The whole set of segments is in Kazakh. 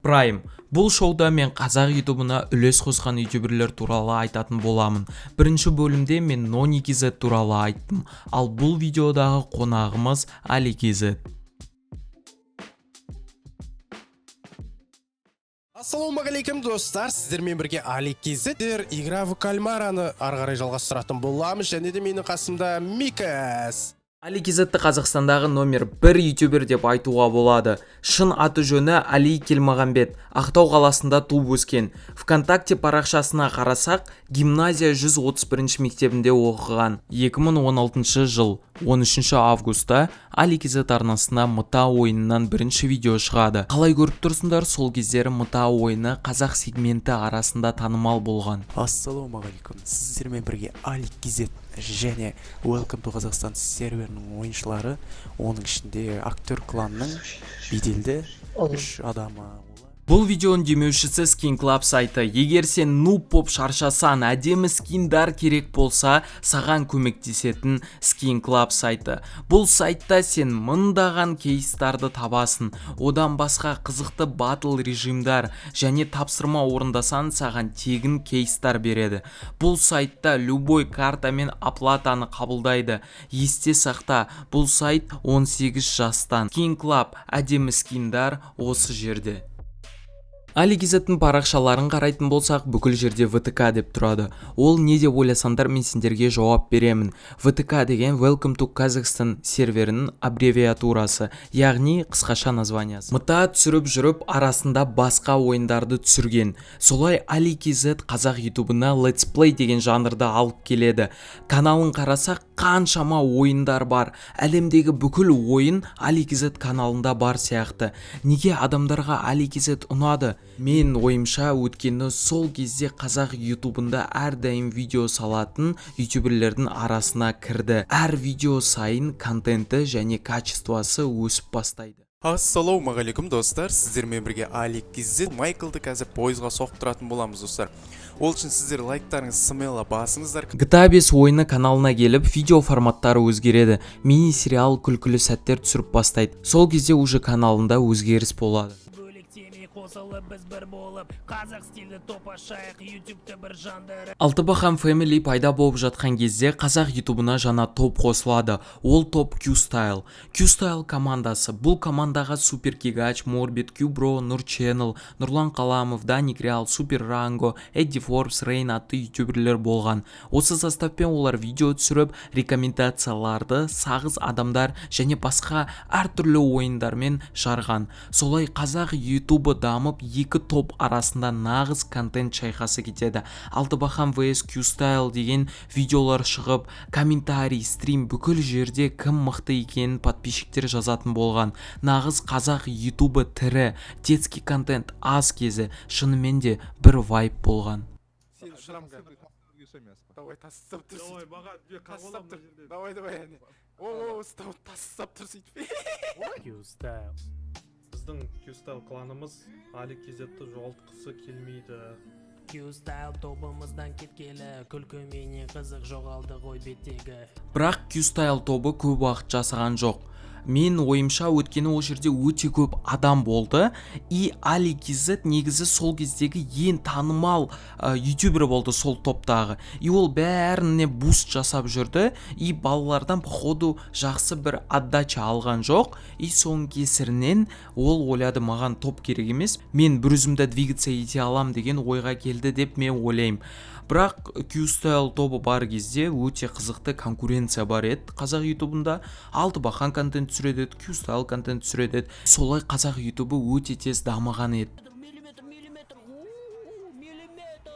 Прайм. Бұл шоуда мен қазақ ютубына үлес қосқан ютуберлер туралы айтатын боламын. Бірінші бөлімде мен Нони KZ туралы айттым, ал бұл видеодағы қонағымыз Али KZ. Ассалаумағалейкум, достар! Сіздермен бірге Али KZ. Игра в кальмараны ары қарай жалғастыратын боламыз және де менің қасымда Микас. Али KZ-ті Қазақстандағы номер бір ютубер деп айтуға болады. Шын аты жөні Али Келмағамбет, Ақтау қаласында туып өскен. ВКонтакте парақшасына қарасақ, гимназия 131 мектебінде оқыған. 2016 жыл 13 августта Али KZ арнасына МТА ойынынан бірінші видео шығады. Қалай көріп тұрсыңдар, сол кездері МТА ойыны қазақ сегменті арасында танымал болған. Ассалаумағалейкум! Сіздермен бірге Али KZ және Welcome to Қазақстан серверінің ойыншылары, оның ішінде актер кланның беделді үш адамы. Бұл видеоның демеушісі Skin Club сайты. Егер сен нуб боп шаршасан, әдемі скиндар керек болса, саған көмектесетін Skin Club сайты. Бұл сайтта сен мыңдаған кейстарды табасың. Одан басқа қызықты батл режимдар және тапсырма орындасан, саған тегін кейстар береді. Бұл сайтта любой картамен оплатаны қабылдайды. Есте сақта, бұл сайт 18 жастан. Skin Club, әдемі скиндар осы жерде. Али KZ-тің парақшаларын қарайтын болсақ, бүкіл жерде ВТК деп тұрады. Ол не деп ойласаңдар, мен сендерге жауап беремін. ВТК деген Welcome to Kazakhstan серверінің аббревиатурасы, яғни қысқаша названиясы. МТА түсіріп жүріп, арасында басқа ойындарды түсірген. Солай Али KZ қазақ ютубына Let's Play деген жанрды алып келеді. Каналын қарасақ, қаншама ойындар бар. Әлемдегі бүкіл ойын Али KZ каналында бар сияқты. Неге адамдарға Али KZ ұнады? Мен ойымша, өйткені сол кезде қазақ ютубында әрдайым видео салатын ютуберлердің арасына кірді. Әр видео сайын контенті және качествосы өсіп бастайды. Ассалаумағалейкум, достар! Сіздермен бірге Али KZ. Майклды қазір пойызға соғып тұратын боламыз, достар. Ол үшін сіздер лайктарыңызды смело басыңыздар. GTA 5 ойыны каналына келіп, видео форматтары өзгереді. Мини сериал, күлкілі сәттер түсіріп бастайды. Сол кезде уже каналында өзгеріс болады. Бөлектемей қосылып, біз бір болып, қазақ стилді топ ашайық, ютубты бір жандырып. Алтыбақан Family пайда болып жатқан кезде қазақ ютубына жаңа топ қосылады. Ол топ Q-Style. Q-Style командасы. Бұл командаға Супер Кигач, Морбит, Q-Bro, Нұр Channel, Нұрлан Қаламов, Даник Реал, Супер Ранго, Эдди Форбс, Рейн атты ютуберлер болған. Осы составпен олар видео түсіріп, рекомендацияларды сағыз адамдар және басқа әртүрлі ойындармен жарған. Солай қазақ ютубы дамып, екі топ арасында нағыз контент шайқасы кетеді. Алтыбақан vs Q-Style деген видеолар шығып, комментарий, стрим, бүкіл жерде кім мықты екенін подписчиктер жазатын болған. Нағыз қазақ ютубы тірі, детский контент аз кезі, шынымен де бір вайп болған. Сені ұшырамын қазір. Давай, тастап тұр. Давай, Сөйтіп баға, тастап тұр. Давай, давай, әне, о, ұстап, тастап тұр сөйтіп. Q-Style. Біздің Q-Style кланымыз Али KZ-ті жоғалтқысы келмейді. Q-Style тобымыздан кеткелі, күлкі менен қызық жоғалды ғой беттегі. Бірақ Q-Style тобы көп уақыт жасаған жоқ. Мен ойымша, өйткені ол жерде өте көп адам болды и Али KZ негізі сол кездегі ең танымал ютубер болды сол топтағы. И ол бәріне буст жасап жүрді и балалардан, походу, жақсы бір отдача алған жоқ. И соның кесірінен ол ойлады, маған топ керек емес, мен бір өзімді двигаться ете алам деген ойға келді деп мен ойлаймын. Бірақ Q-Style тобы бар кезде өте қызықты конкуренция бар еді қазақ ютубында. Алтыбақан контент түсіреді еді, Q-Style контент түсіреді еді. Солай қазақ ютубы өте тез дамыған еді. Миллиметр, миллиметр, у миллиметр.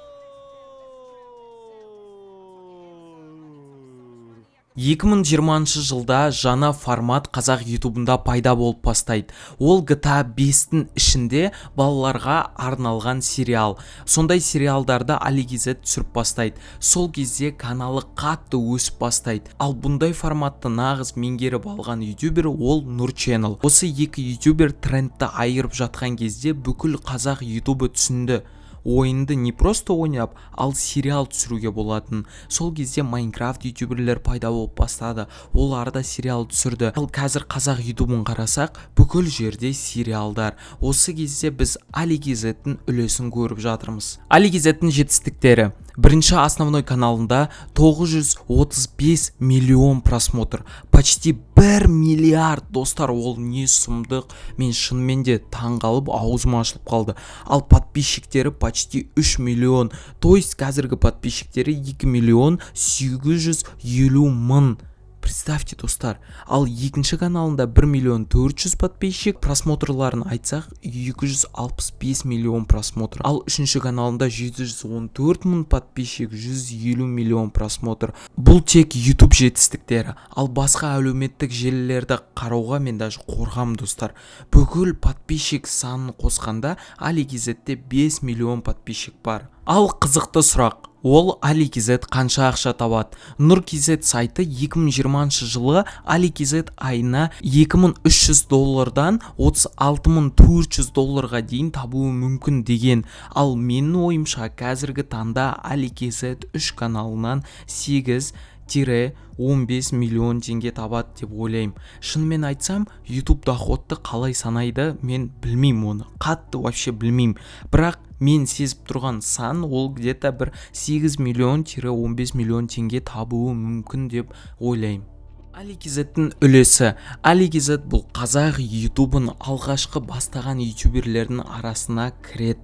2020 жылда жаңа формат қазақ ютубында пайда болып бастайды. Ол GTA 5-тің ішінде балаларға арналған сериал. Сондай сериалдарды Али KZ түсіріп бастайды. Сол кезде каналы қатты өсіп бастайды. Ал бұндай форматты нағыз меңгеріп алған ютубер ол Нұр Channel. Осы екі ютубер трендті айырып жатқан кезде бүкіл қазақ ютубы түсінді. Ойынды не просто ойнап, ал сериал түсіруге болатын. Сол кезде Майнкрафт ютуберлер пайда болып бастады, олар да сериал түсірді. Ал қазір қазақ Ютубын қарасақ, бүкіл жерде сериалдар. Осы кезде біз Али Кизеттің үлесін көріп жатырмыз. Али Кизеттің жетістіктері: бірінші основной каналында 935 миллион просмотр, почти 1 миллиард, достар, ол не сұмдық! Мен шынымен де таңғалып, аузым ашылып қалды. Ал подписчиктері почти 3 миллион, то есть қазіргі подписчиктері 2 миллион 850 мың, представьте, достар. Ал екінші каналында 1 миллион 400 подписчик, просмотрларын айтсақ, 265 миллион просмотр. Ал үшінші каналында 714 мың подписчик, 150 миллион просмотр. Бұл тек YouTube жетістіктері. Ал басқа әлеуметтік желілерді қарауға мен даже қорқамын, достар. Бүкіл подписчик санын қосқанда, Али Кизетте 5 миллион подписчик бар. Ал қызықты сұрақ ол: Али Кизет қанша ақша табады? Нұр Кизет сайты 2020 жылы Али Кизет айына 2300 доллардан 36 400 долларға дейін табуы мүмкін деген. Ал менің ойымша, қазіргі таңда Али Кизет үш каналынан 8 15 миллион теңге табады деп ойлаймын. Шынымен айтсам, YouTube доходты қалай санайды, мен білмеймін, оны қатты вообще білмеймін. Бірақ мен сезіп тұрған сан ол где-то бір 8 миллион 15 миллион теңге табуы мүмкін деп ойлаймын. Али Кизеттің үлесі. Али Кизет бұл қазақ Ютубын алғашқы бастаған ютуберлердің арасына кіреді.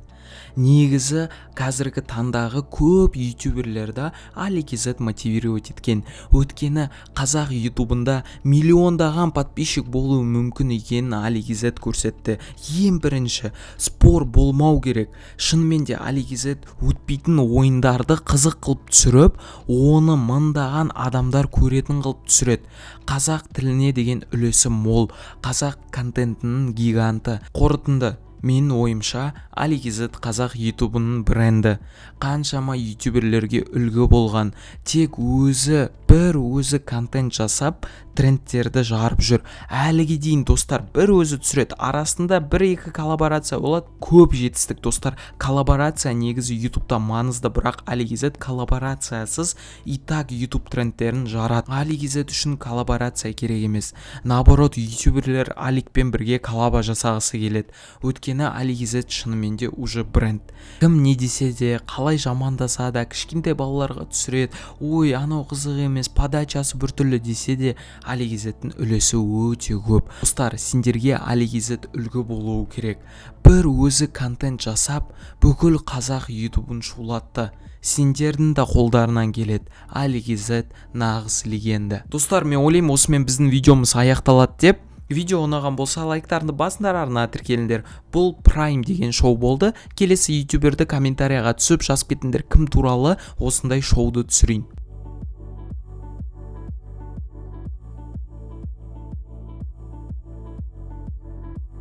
Негізі қазіргі таңдағы көп ютуберлерді Али Кизет мотивировать еткен, өйткені қазақ Ютубында миллиондаған подписчик болуы мүмкін екенін Али Кизет көрсетті. Ең бірінші спор болмау керек, шынымен де Али Кизет өтпейтін ойындарды қызық қылып түсіріп, оны мыңдаған адамдар көретін қылып түсіреді. Қазақ тіліне деген үлесі мол, қазақ контентінің гиганты. Қорытынды: менің ойымша, Али Кизет қазақ Ютубының бренді, қаншама ютуберлерге үлгі болған. Тек өзі бір өзі контент жасап, трендтерді жарып жүр әліге дейін, достар. Бір өзі түсіреді, арасында бір екі коллаборация болады. Көп жетістік, достар. Коллаборация негізі Ютубта маңызды, бірақ Али Кизет коллаборациясыз и так Ютуб трендтерін жарады. Али Кизет үшін коллаборация керек емес, наоборот, ютуберлер Аликпен бірге коллаба жасағысы келеді, өйткені Али Кизет шынымен де уже бренд. Кім не десе де, қалай жамандаса да, кішкентай балаларға түсіреді, ой, анау қызық емес, подачасы біртүрлі десе де, Али Кизеттің үлесі өте көп. Достар, сендерге Али Кизет үлгі болуы керек. Бір өзі контент жасап, бүкіл қазақ Ютубын шулатты. Сендердің де қолдарынан келеді. Али Кизет нағыз легенда. Достар, мен ойлаймын, осымен біздің видеомыз аяқталады деп. Видео ұнаған болса, лайктарыңды басыңдар, арнаға тіркеліңдер. Бұл Прайм деген шоу болды. Келесі ютуберді комментарияға түсіп жазып кетіңдер, кім туралы осындай шоуды түсірейін.